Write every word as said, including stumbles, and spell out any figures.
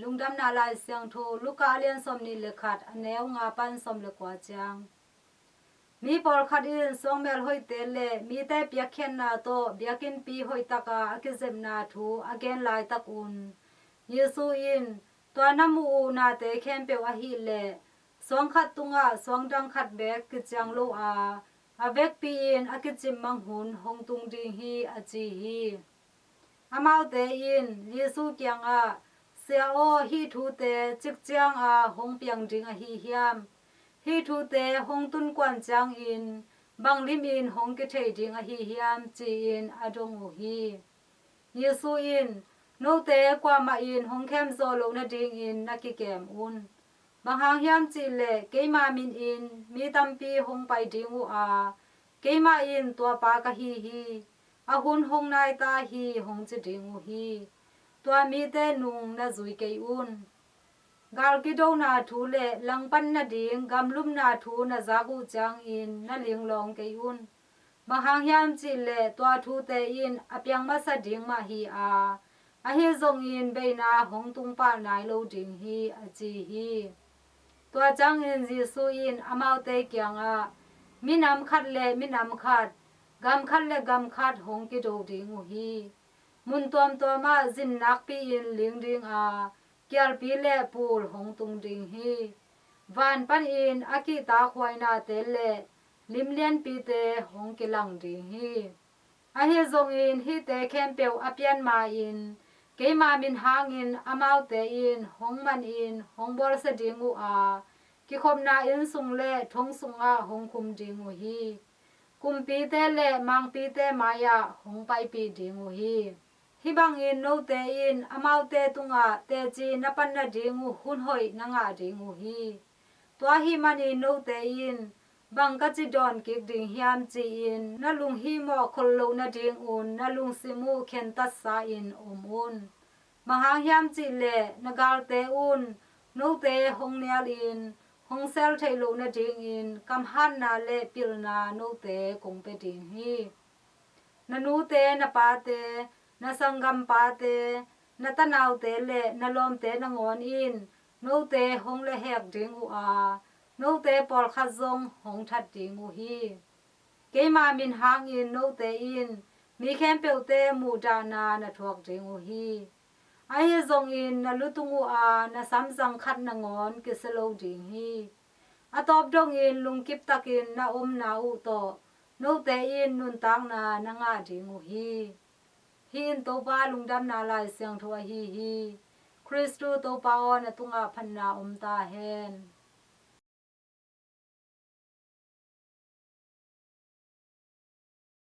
Lungdamna Lai Siangtho Luka a lian sawmnih le khat, a neu nga pan sawm le kua ciang. Mi pawlkhat in suangmel hoihte le mite piakkhiatna tawh biakinnpi hoihtaka a kizepna thu a gen laitakun Jesu in, "Tua na muh uh nate khempeuh ahih leh suang khat tungah suang dang khat beek kiciang lo a, a vekpi-in a kicim mang hun hong tung ding hi," a ci hi. Amaute in Jesu kiangah, "Sia aw, hih thute cik cianga hong piang ding ahi hiam? Hih thute hong tunkuan ciangin bang limin hong kithei ding ahi hiam?" ci-in a dong uh hi. Jesu in, "Note kuamah in hong khemzawh loh nadingin na kikem un. Bang hang hiam cihleh keima minin mi tampi hong pai ding uh a, 'Keimah in tua pa ka hi hi, a hun hong nai ta hi,' hong ci ding uh hi. Tua mite nung na zui kei un. Gal kidona thu le langpan nading gamlumna thu na zak uh ciangin na linglawng kei un. Bang hang hiam cihleh tua thute in a piang masa ding mah hi a, ahi zongin beina hong tung pah nai lo ding hi," a ci hi. Tua ciangin Jesu in amaute kiangah, "Minam khat le minam khat, gam khat le gam khat hong kido ding uh hi. Mun tuamtuamah zin nakpi-in ling ding a, kialpi le pul hong tung ding hi. Van panin a kihtakhuainate le limlianpite hong kilang ding hi. Ahi zongin hihte khempeuh a pian ma-in keima min hangin amaute in hong manin hong bawlsia ding uh a, kikhopna inn sung le thong sungah hong khum ding uh hi. Kumpite le mangpite mai-ah hong paipih ding uh hi. Hih bangin note in amaute tungah teci na pan nading uh hun hoih na ngah ding uh hi. Tua ahih manin note in, 'Bang ka ci dawn kik ding hiam?' ci-in na lunghihmawh khol loh nadingun na lungsim uh khentatsa-in om un. Bang hang hiam cihleh na galte un note hong nialin hong sel theih loh nadingin kamhatna le pilna note kong pia ding hi. Na nute, na pate, na sanggampate, na tanaute le na lawmte nangawn in note hong lehhek ding uh a, note pawlkhat zong hong that ding uh hi. Keima min hangin note in mi khempeuhte muhdahna na thuak ding uh hi. Ahi zongin na lutung uh a, na samzang khat nangawn kisia lo ding hi. A tawp dongin lungkiptakin na omna uh tawh note in nuntakna na ngah ding uh hi. Hih in Topa Lungdamna Lai Siangtho ahi hi. Khristu Topa aw, na tungah phatna om ta hen.